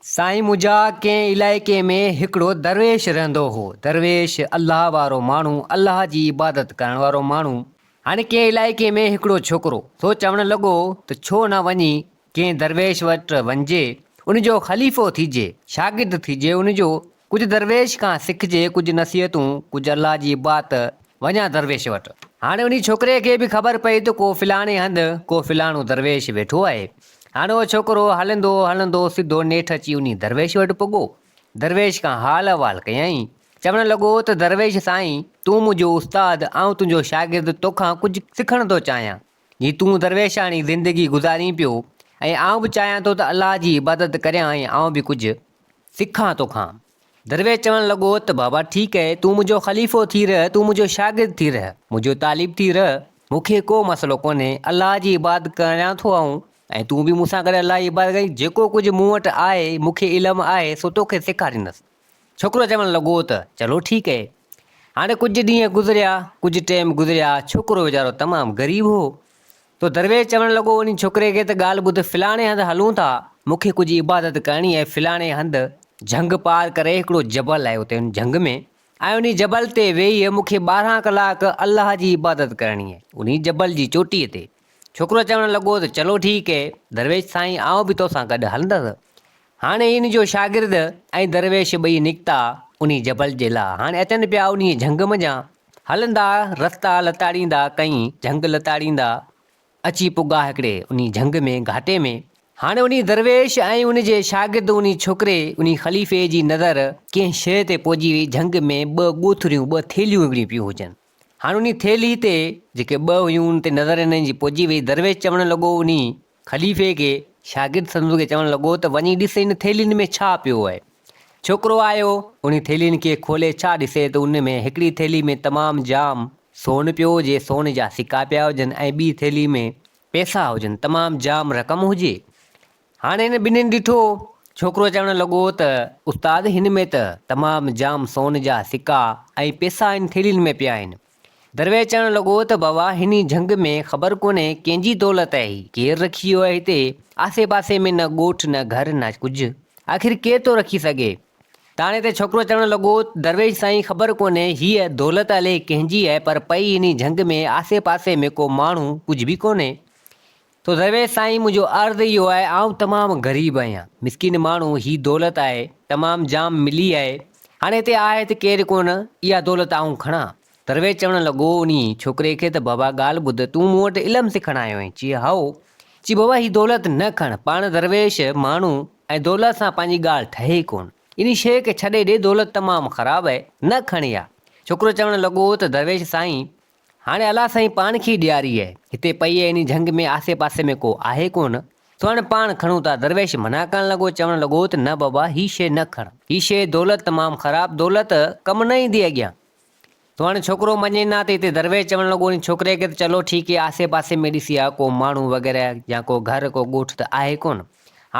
سائين منهنجا ڪنهن علائقي ۾ هڪڙو درويش رهندو هو. درويش الله وارو ماڻهو، الله جي عبادت ڪرڻ وارو ماڻهو. هاڻي ڪنهن علائقي ۾ هڪڙو ڇوڪرو، سو چوڻ لڳو ته ڇو نه وڃي ڪنهن درويش وٽ وڃجي، ان جو خليفو ٿيجي، شاگرد ٿيجي ان جو، ڪجهه درويش کان سکجي ڪجهه نصيحتون، ڪجهه الله جي عبادت، وڃان درويش وٽ. هاڻي انهي ڇوڪري کي به خبر پئي ته ڪو فلاڻي هنڌ ڪو فلاڻو درويش ويٺو آهي. هاڻي اهو ڇوڪرو هلندو هلندو سڌو نيٺ اچي انهي درويش وٽ پڳو. درويش کان حال احوال ڪيائين. چوڻ لڳو ته درويش سائين، تون منهنجو استاد، آئون تنهنجو شاگرد توکان ڪجهه سکڻ ٿو چاهيان. جي تون درويشاڻي زندگي گذارين پيو ۽ آئون به چاهيان ٿو ته الله جي عبادت ڪريان ۽ آئون به ڪجهه سکان توکان. درويش چوڻ لڳو ته بابا ٺيڪ اهي تون منهنجو خليفو ٿي رهه تون منهنجو شاگرد ٿي رهه منهنجو طالب ٿي رهه مون کي ڪو مسئلو ڪونهي الله جي عبادت ڪريان ٿو آئون ۽ تون به مون سان گڏ الله جي عبادت ڪرين جيڪو ڪجهه مون وٽ آهي مون کي علم آهي سو توکي سيکاريندس. ڇوڪرو چوڻ لڳو ته چلو ٺيڪ اهي. هاڻي ڪجهه ڏينهن گذريا ڪجهه ٽيم گذريا ڇوڪرو ويچارو تمام غريب هو تو درويش چوڻ لڳو انهي ڇوڪري کي ته ڳالهه ٻڌ فلاڻي هنڌ هلون ٿا، مون کي ڪجهه عبادت ڪرڻي آهي فلاڻي هنڌ جهنگ پار ڪري هڪڙو جبل آهي اتي ان جهنگ ۾ ۽ انهي جبل تي ويهي مون کي 12 ڪلاڪ الله جي عبادت ڪرڻي آهي انهي جبل جي چوٽيء تي. ڇوڪرو چوڻ لڳو ته چلو ٺيڪ اهي درويش سائين آئون به توسان گڏ هلندس. هاڻي ان جو شاگرد ۽ درويش ٻئي نڪتا انهي جبل جي لاء. هاڻي اچن پيا انهيء جهنگ منجهان. هلندا، رستا لتاڙيندا، ڪئين جهنگ لتاڙيندا، اچي پڳا هڪڙي انهي جهنگ ۾ گهاٽي ۾. هاڻي انهي درويش ۽ ان جي شاگرد انهي ڇوڪري، انهي خليفي جي نظر ڪنهن شيء تي پئجي وئي. جهنگ ۾ ٻه ڳوٿريون، ٻه ٿيلهيون هڪڙيون پيون هجن. هاڻ انهي ٿيلهي تي جيڪي ٻه هيون ان تي نظر هنن جي پئجي وئي. درويش چوڻ لڳو انهي خليفي کي، شاگرد سندس کي چوڻ لڳو ته وڃي ڏس ان ٿيلهين ۾ ڇا پيو آهي. ڇوڪرو آيو، انهي ٿيلهين کي کولي ڇا ڏسي ته ان ۾ هڪڙي ٿيلهي ۾ تمام جام سون پيو هجي، سون جا سڪا پيا هجن ۽ ٻي ٿيلهي ۾ پئسا هجن، تمام جام رقم هجي. هاڻي هن ٻنهين ڏٺو. ڇوڪرو چوڻ لڳو ته استاد هن ۾ ته تمام جام سون جا سڪا ۽ پئسا هن ٿيلهين ۾ پيا آهن. درويش چوڻ لڳو ته بابا هن جهنگ ۾ خبر ڪونهي ڪنهن جي دولت آهي، ڪير رکي ويو آهي هتي، آسي پاسي ۾ نه ڳوٺ نه گهر نه ڪجهه، آخر ڪير ٿو رکي سگهي. تاڻي تي ڇوڪرو چوڻ لڳو ته درويش سائين خبر ڪونهي هيء دولت الائي ڪنهن جي آهي پر پئي هن جهنگ ۾ آسي پاسي ۾ ڪو ماڻهو ڪجهه به ڪونهي. تو درويش سائين منهنجو عرض اهو آهي آئون تمام غريب آهيان مسڪين ماڻهو هي دولت آهي تمام جام ملي آهي هاڻي هتي آهي ته ڪير ڪونه اها دولت آئون کڻان درويش چوڻ لڳو انهي ڇوڪري کي ته بابا ڳالهه ٻڌ تون مون وٽ علم سکڻ آيو آهين چي هائو چي بابا هي دولت نه کڻ پاڻ درويش ماڻهو ۽ دولت سان پنهنجي ڳالهه ٺهي ڪونه انهي شيء کي ڇڏي ڏي دولت تمام خراب آهي نه کڻ اها ڇوڪرو چوڻ لڳو ته درويش سائين هاڻي الله سائين پاڻ کي ڏياري آهي. هتي پئي آهي انهي جهنگ ۾ آسي پاسي ۾ ڪو آهي ڪونه. سو هاڻي پاڻ کڻون ٿا. درويش منع ڪرڻ لڳو، چوڻ لڳو ته نه بابا هي شيء نه کڻ. هي شيء دولت تمام خراب دولت ڪم نه ايندي اڳيان. سو هاڻي ڇوڪرو مڃي نه ته هتي درويش چوڻ لڳو انهي ڇوڪري کي ته چلو ٺيڪ آهي آسي پاسي ۾ ڏسي آ ڪو ماڻهو وغيره يا ڪو گهر ڪو ڳوٺ ته آهي ڪونه.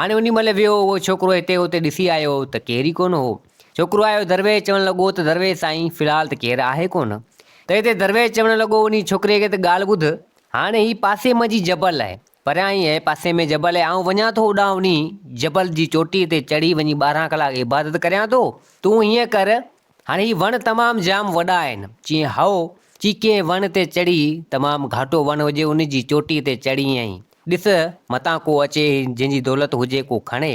هاڻي انهي مهل ويو اهو ڇوڪرو هتي هتي ڏسي آيو ته ڪير ئي ڪونه هو. ڇوڪرو آيو درويش چوڻ لڳو ته درويش سائين في الحال ته ڪير آهي ڪونه. ته هتي درويش چوڻ لڳو انهي ڇوڪري کي ته ڳالهه ٻڌ هاڻي هي پاسي منجهه ئي جبل آهي پريان ئي آهي پاسي ۾ جبل آهي آئون وڃان ٿو اوڏانهن انهي جبل جي چوٽي تي چڙهي وڃي 12 ڪلاڪ عبادت ڪريان ٿو تون هيئن ڪر هاڻي هي وڻ تمام جام وڏا آهن. چيائين، هائو. چي، ڪنهن وڻ تي چڙهي، تمام گهاٽو وڻ هجي، ان جي چوٽيء تي چڙهي ۽ ڏس، متان ڪو اچي، جنهن جي دولت هجي، ڪو کڻي.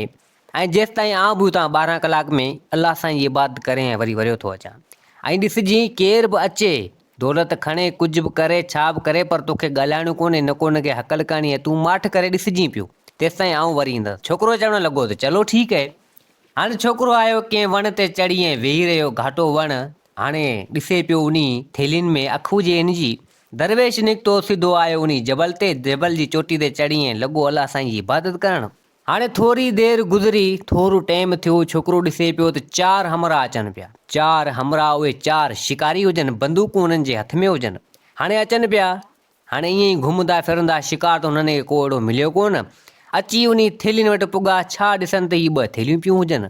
۽ جيستائين آئون به اتان 12 ڪلاڪ ۾ الله سائين جي عبادت ڪري ۽ وري وريو ٿو اچان. ۽ ڏسجين، ڪير به اچي، دولت کڻي، ڪجهه به ڪري، ڇا به ڪري، پر توکي ڳالهائڻو ڪونهي، نه ڪو ان کي هڪل ڪرڻي آهي، تون ماٺ ڪري ڏسجين پيو، تيستائين آئون وري ايندس. ڇوڪرو چوڻ لڳو ته، چلو ٺيڪ اهي. هاڻي ڇوڪرو آيو، ڪنهن وڻ تي چڙهي ۽ ويهي رهيو. گهاٽو وڻ هاڻي ڏسي پيو انهي ٿيلهين ۾ اک هجي هن جي. درويش نڪتو، سڌو آيو انهي جبل تي. جبل جي چوٽي تي چڙهي ۽ لڳو الله سائين جي عبادت ڪرڻ. هاڻي ٿوري دير گذري، ٿورو ٽيم ٿيو، ڇوڪرو ڏسي پيو ته چار همراهه اچن پيا. چار همراهه اهي چار شڪاري هجن، بندوقون انهن جي هٿ ۾ هجن. هاڻي اچن پيا. هاڻي ائين ئي گهمندا ڦرندا شڪار ته هنن کي ڪو اهڙو مليو ڪونه. اچي انهي ٿيلهين وٽ پڳا، ڇا ڏسن ته هي ٻه ٿيلهيون پيون هجن.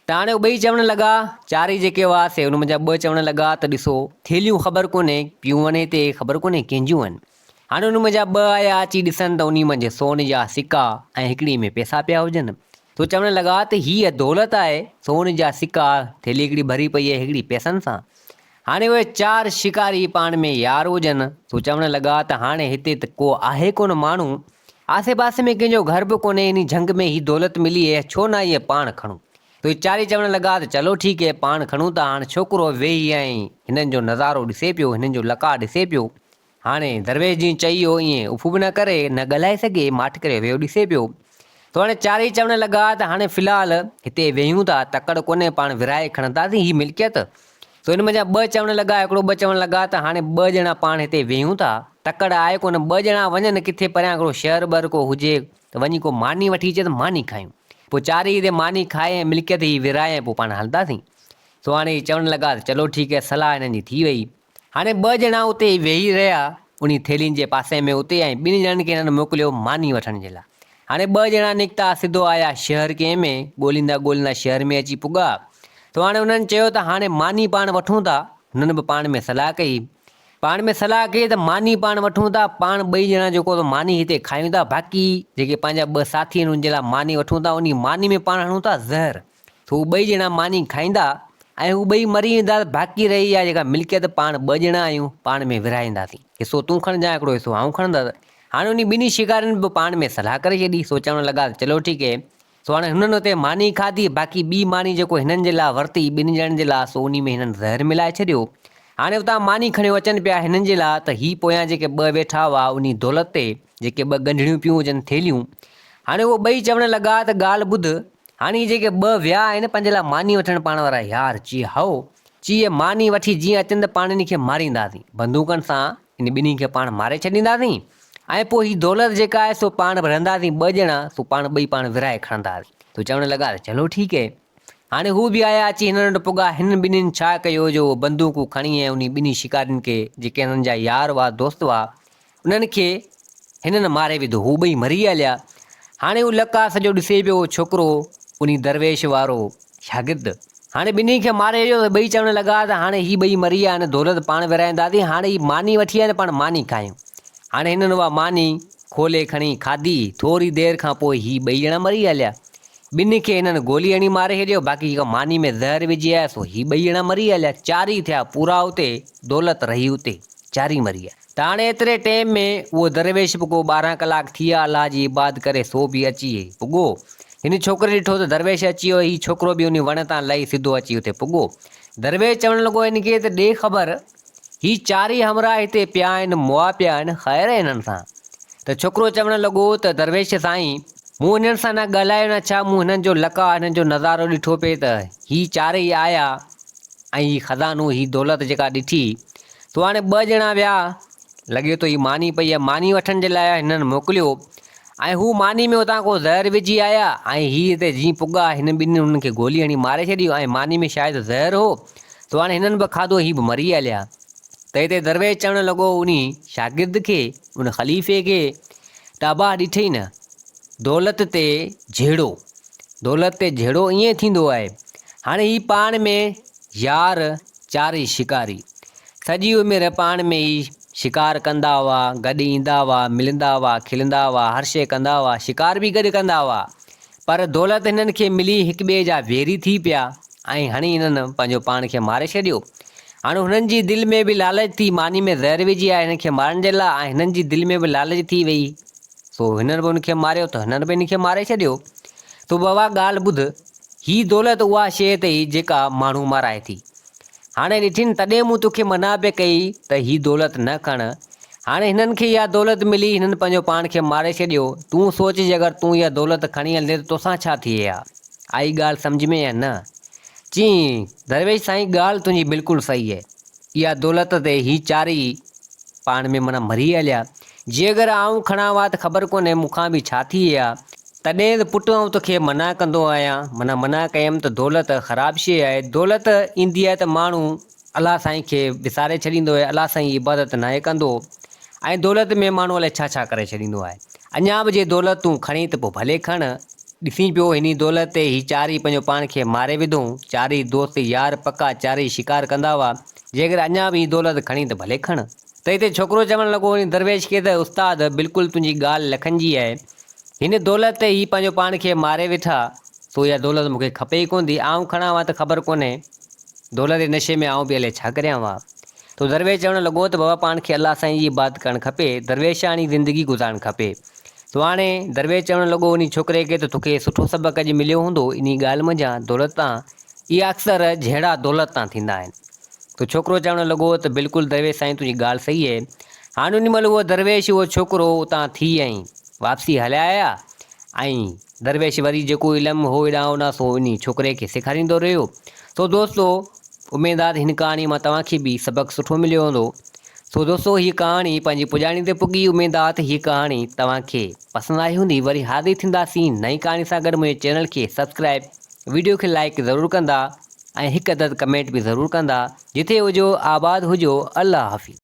ته هاڻي هو ٻئي چوڻ لڳا، چارئي جيڪي هئا سي ان منجهان ٻه چوڻ لڳا ته ڏسو ٿيلهيون خبر ڪونهي پيون آهن هتي خبر ڪونهي ڪنهن جون آهن. هاڻي ان منجهان ٻه آيا اچي ڏسن ته انهي منجهه سون جا سڪا ۽ هڪڙي ۾ پئسا پيا هجن. سو چوڻ لڳا ته هيء دولت آهي، سون جا سڪا، ٿيلهي هڪڙي ڀري پئي آهي هڪڙي پئسن سان. هاڻي اهي چار شڪاري پاڻ ۾ يار هجن، سو چوڻ لڳا ته هاڻي هتي ته ڪو آهي ڪونه ماڻهو، آسي پاسي ۾ ڪنهن جو گهر به ڪونهي، انهي جهنگ ۾ هي دولت ملي آهي، ڇو نه هيء پاڻ کڻون. سو اهي چارئي چوڻ لڳا ته چلو ٺيڪ هي پاڻ کڻون ٿا. هاڻ ڇوڪرو ويهي ۽ هنن جو نظارو ڏسي پيو، هنن جو لقاء ڏسي پيو. هاڻي درويش جيئن چئي هو ائين اف به نه ڪري، نه ڳالهائي سگهي، ماٺ ڪري ويو ڏسي پيو. ته هاڻي چارئي چوڻ لڳا ته هاڻي في الحال هتي ويهون ٿا، تڪڙ ڪونهي، پاڻ ورهائي کڻنداسين هي ملڪيت. سو ان منجهان ٻه چوڻ لڳا، هڪڙو ٻه چوڻ لڳا ته هاڻي ٻه ڄڻا پاڻ هتي ويهون ٿا، تڪڙ آهي ڪونه، ٻه ڄڻا وڃن ڪٿي پريان هڪڙو شهر ٻهر ڪو هجي ته وڃي ڪو ماني وٺي اچي ته ماني کايون. پوء چارئي هتي ماني کائي ۽ ملڪيت هي ورهائي ۽ پوء پاڻ هلنداسين. سو هاڻي هي چوڻ لڳا ته چلو ٺيڪ هي، صلاح هنن جي ٿي وئي. هاڻي ٻه ڄڻا اتي ئي ويهي رهيا، انهي ٿيلهين جي پاسي ۾ اتي ۽ ٻن ڄڻن کي هنن موڪليو ماني وٺڻ جي لاء. هاڻي ٻه ڄڻا نڪتا، سڌو آيا شهر ڪنهن ۾، ڳوليندا ڳوليندا شهر ۾ اچي پڳا. ته هاڻي انهن چيو ته هاڻي ماني پاڻ وٺون ٿا. هنن به پاڻ ۾ صلاح ڪئي. پاڻ ۾ صلاح ڪئي ته ماني پاڻ وٺون ٿا، پاڻ ٻئي ڄڻا جيڪو ته ماني هتي کايون ٿا، باقي جيڪي پنهنجا ٻه ساٿي آهن انهن جي لاء ماني وٺون ٿا، انهي ماني ۾ پاڻ هڻون ٿا زهر. ته هو ٻئي ڄڻا ماني کائيندا ۽ هو ٻئي مري ويندا ته باقي رهي اها جيڪا ملڪيت پاڻ ٻه ڄڻا آهيون پاڻ ۾ ورهائينداسين. حصو تون کڻجان هڪڙو حصو آئون کڻندس. هاڻي انهي ٻنهي شڪارين به پاڻ ۾ صلاح ڪري ڇڏي. سو چوڻ لڳا ته چلو ٺيڪ هي. سو هاڻي هنن اتي ماني کاڌي باقي ٻي ماني جيڪو هنن جي لاء ورتي ٻنهي ڄڻن جي لاء سو انهي ۾ هنن زهر ملائي ڇڏيو. هاڻي اتان ماني کڻيو اچن پيا هنن جي لاء ته هي پويان جيڪي ٻه ويٺا هئا انهي دولت تي جيڪي ٻه ڳنڍڻيون پيون هجن ٿيلهيون. هاڻي اهي ٻئي چوڻ لڳا ته ڳالهه ٻڌ هاڻي هي جيڪي ٻه ويا آهن پنهنجي لاء ماني وٺڻ پاڻ وارا يار چي هائو چي اهي ماني وٺي جيئن اچن ته پاڻ انهي کي مارينداسين بندوقن سان انهي ٻنهي کي پاڻ ماري ڇڏينداسين ۽ پوء هي دولت جيڪا آهي سو پاڻ به رهنداسين ٻه ڄڻا سو پاڻ ٻئي پاڻ ورهائي کڻنداسين سو چوڻ لڳا ته چلو ٺيڪ هي هاڻي هو به آيا اچي هنن وٽ پڳا هنن ٻنهين ڇا ڪيو جو بندوقون کڻي ۽ انهي ٻنهي شڪارين کي جيڪي هنن جا يار هئا دوست هئا انهن کي هنن ماري وڌو. هو ٻئي مري هليا. هاڻي هو لقاء سڄو ڏسي پيو. اهو ڇوڪرو انهي درويش وارو شاگرد. هاڻي ٻنهي کي ماري ويو ته ٻئي چوڻ لڳا ته هاڻي هي ٻئي مري ويا آهن، دولت پاڻ ورهائينداسين. هاڻي هي ماني وٺي آيا آهن، پاڻ ماني کايون. هاڻي هنن اها ماني کولي کڻي کاڌي. ٿوري دير کان پوء هي ٻئي ڄڻا مري هليا. ٻنهي کي هنن گولي هڻي ماري ڇڏيو، باقي جيڪا ماني ۾ زهر وجهي آيا سو هي ٻئي ڄڻا مري هليا. چار ئي ٿيا پورا اتي، دولت رهي اتي، چار ئي مري ويا. ته هاڻي ايتري ٽيم ۾ اهو درويش به ڪو 12 ڪلاڪ ٿي ويا الله جي عبادت ڪري سو به اچي پڳو. هن ڇوڪري ڏٺو ته درويش اچي ويو، هي ڇوڪرو به انهي وڻ تان لهي سڌو اچي اتي پڳو. درويش چوڻ لڳو هن کي ته ڏي خبر، هي چارئي همراهه هتي پيا آهن، مئا پيا آهن، خير آهي هنن سان؟ ته ڇوڪرو چوڻ لڳو ته درويش سائين! مون هنن سان نه ڳالهايو نه ڇا، مون هنن جو لقاء، هنن جو نظارو ڏٺو پئي ته هي چارئي آيا ۽ هي خزانو، هي دولت جيڪا ڏٺي، سو هاڻي ٻه ڄڻا ويا، لڳي ٿو هي ماني پئي آهي، ماني وٺڻ جي لاء هنن موڪليو ۽ هو ماني ۾ اتان ڪو زهر وجهي آيا ۽ هي هتي جيئن پڳا، هنن ٻنهي هنن کي گولي هڻي ماري ڇڏيو ۽ ماني ۾ شايد زهر هو، سو هاڻي هنن به کاڌو، هي به مري هليا. ته هتي درويش چوڻ لڳو انهي شاگرد کي، ان خليفي کي، ته ابا ڏٺئي نه، دولت تي جهيڙو، دولت تي جهيڙو ائين ٿيندو آهي. هاڻي هي پاڻ ۾ يار چارئي شڪاري، سڄي عمر پاڻ ۾ ئي شڪار ڪندا هئا، گڏ ايندا هئا، ملندا هئا، کلندا هئا، هر شيء ڪندا هئا، شڪار به گڏ ڪندا هئا، پر دولت هنن کي ملي هڪ ٻئي جا ويري ٿي پيا ۽ هڻي هنن پنهنجو پاڻ کي ماري ڇڏيو. هاڻي هنن جي دل ۾ به لالچ ٿي، ماني ۾ زهر وجهي آيا هنن کي مارڻ جي لاء ۽ هنن جي دل ۾ به لالچ ٿي ويئي، سو هنن به هن کي ماريو ته هنن به هن کي ماري ڇڏيو. تون بابا ڳالهه ٻڌ، هي دولت اها شيء اٿئي جيڪا ماڻهو مارائي ٿي. هاڻي ڏٺين تڏهن مون توکي منع پئي ڪئي ته هي دولت نه کڻ. هاڻي هنن کي اها دولت ملي، هنن پنهنجو پاڻ کي ماري ڇڏيو. تون سوچ جي اگر تون اها دولت کڻي هلندين ته توسان ڇا ٿئي ها؟ آئي ڳالهه سمجهه ۾ يا نه؟ چيائين، درويش سائين ڳالهه تنهنجي بلڪل صحيح آهي. اها دولت تي هي چارئي پاڻ ۾ معنيٰ مري هليا. جي اگر آئون کڻان ها ته خبر ڪونهي مون کان به ڇا ٿئي ها. تڏهن ته پٽ آئون توکي منع ڪندو آهيان، معنيٰ منع ڪيم ته دولت خراب شيء آهي، دولت ايندي آهي ته ماڻهو الله سائين کي وساري ڇڏيندو آهي، الله سائين جي عبادت ناهي ڪندو ۽ دولت ۾ ماڻهو الائي ڇا ڇا ڪري ڇڏيندو آهي. اڃا به جي دولت تون کڻين ته پوء ڀلي کڻ. ڏسين پيو هني دولت تي هي چارئي پنهنجو پاڻ کي ماري وڌئون، چارئي دوست يار پڪا چارئي شڪار ڪندا هئا، جيڪڏهن اڃا به هي دولت کڻين ته ڀلي کڻ. ته هتي ڇوڪرو چوڻ لڳو هن درويش کي ته استاد بلڪل تنهنجي ڳالهه لکن جي آهي. هن دولت تي هي پنهنجو پاڻ کي ماري ويٺا. سو اها دولت مون کي کپي ئي ڪونه ٿي. آئون کڻان ها ته خبر ڪونهي دولت جي نشي ۾ آئون به الائي ڇا ڪريان ها. ته درويش چوڻ لڳو ته بابا پاڻ کي الله سائين جي عبادت ڪرڻ کپي، درويشاڻي زندگي گذارڻ کپي. سو هاڻي درويش چوڻ لڳو انهي ڇوڪري کي ته توکي سٺو سبق اڄ مليو هوندو انهي ڳالهه منجهان دولت تان اهي اڪثر جهيڙا دولت تان ٿيندا آهن. ته ڇوڪرو چوڻ لڳو ته بلڪل درويش سائين تنهنجي ڳالهه صحيح اهي. هاڻي انهي مهل اهو درويش اهو ڇوڪرو اتان ٿي ۽ واپسي هليا آيا ۽ درويش وري جيڪو علم هو هيڏانهن هوڏانهن سو انهي ڇوڪري کي سيکاريندو رهيو. سو دوستو اميد آ ته هن ڪهاڻي مان توهان کي به سبق سٺو مليو هوندو. سو دوستو هيء ڪهاڻي پنهنجي پڄاڻي تي پڳي اميد آ ته هيء ڪهاڻي توهان کي پسند آئي هوندي وري حاضر ٿينداسين نئين ڪهاڻي سان گڏ منهنجي چينل کي سبسڪرائب وڊيو کي لائيڪ ضرور ڪندا ۽ هڪ عدد ڪمينٽ به ضرور ڪندا جتي هجو آباد هجو الله حافظ.